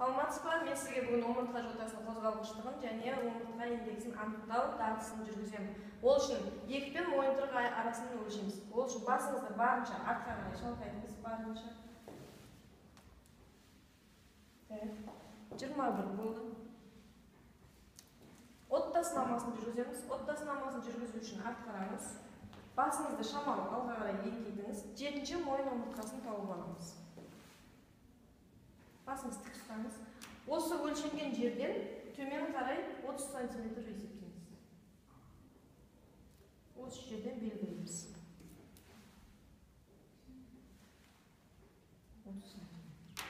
Саламатсыз ба? Мен сізге бүгін омыртқа жотасының қозғалғыштығын және омыртқа индексін анықтау дағдысын жүргіземін. Ол үшін иек пен мойынтырық арасын өлшейміз. Ол үшін басыңызды барынша артқа қарай шалқайтыңыз, барынша. 21 болды. Отта сынамасын жүргіземіз. Отта сынамасын жүргізу үшін артқа қараңыз. Басыңызды шамалы алға қарай еңкейтіңіз. 7-ші мойын омыртқасын тауып аламыз. Басыңызды тік ұстаңыз. Осы өлшенген жерден төмен қарай 30 сантиметр есептейміз. Осы жерден белгілейміз. 30 сантиметр.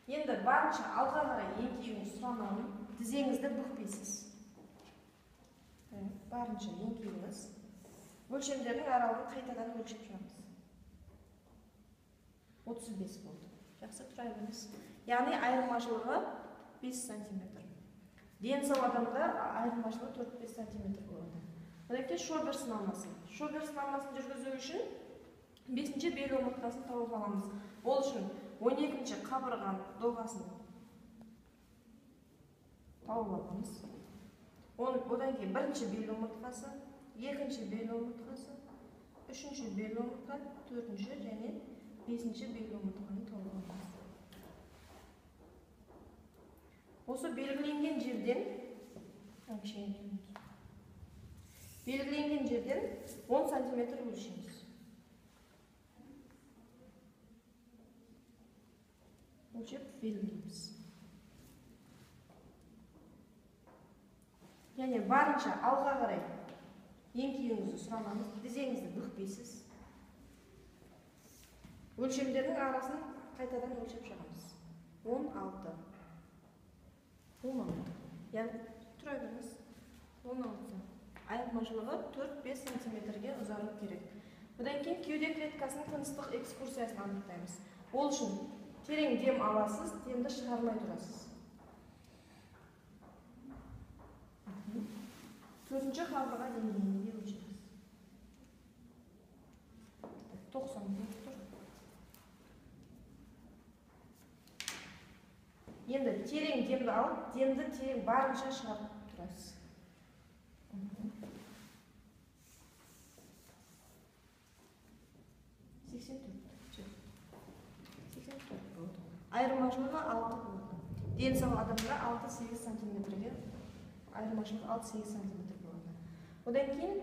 Енді барынша алға қарай еңкеюіңізді сұранамын. Тізеңізді бүкпейсіз. Барынша еңкеюіңіз. Өлшемдердің аралығын қайтадан өлшеп шығамыз. 35 болды. Жақсы, тұра беріңіз. Яғни айырмашылығы 5 сантиметр. Дені сау адамда айырмашылығы 4-5 сантиметр болады. Одан кейін Шобер сынамасы. Шобер сынамасын жүргізу үшін 5-ші бел омыртқасын тауып аламыз. Ол үшін 12-ші қабырға доғасын тауып аламыз. Одан кейін 1-ші бел омыртқасы, 2-ші бел омыртқасы, 3-ші бел омыртқа, 4-ші және 5-ші бел омыртқаны тауып аламыз. Осы белгіленген жерден 10 сантиметр өлшейміз. Өлшеп белгілейміз. Яғни барынша алға қарай еңкеюіңізді сұранамыз, тізеңізді бүкпейсіз. Өлшемдердің арасын қайтадан өлшеп шығамыз. 16. 16. Яғни тұра беріңіз. 16. Айырмашылығы 4-5 сантиметрге ұзару керек. Одан кейін кеуде клеткасының тыныстық экскурсиясын анықтаймыз. Ол үшін терең дем аласыз, демді шығармай тұрасыз. 4-ші қабырға деңгейінде өлшейміз. 90 болып тұр. Енді терең демді алып, демді терең барынша шығарып тұрасыз. 84 болды. Айырмашылығы 6 болды. Дені сау адамда 6-8 сантиметрге айырмашылығы 6-8 сантиметр болады. Одан кейін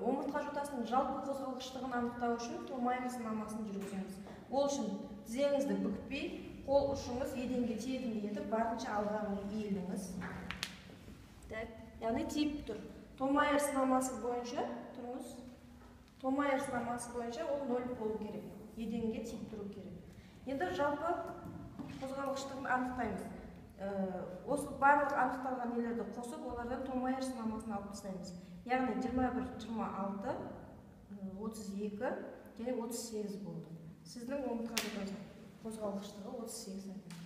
омыртқа жотасының жалпы қозғалғыштығын анықтау үшін Томайер сынамасын жүргіземіз. Ол үшін тізеңізді бүкпей, қол ұшыңыз еденге тиетіндей етіп барынша алға қарай иіліңіз. Так, яғни тиіп тұр. Томайер сынамасы бойынша тұрыңыз. Томайер сынамасы бойынша ол 0 болу керек. Еденге тиіп тұру керек. Енді жалпы қозғалғыштығын анықтаймыз. Осы барлық анықталған нелерді қосып, олардан Томайер сынамасын алып тастаймыз. Яғни 21, 26, 32 және 38 болды. Сіздің омыртқа жотасының қозғалғыштығы 38 сантиметр.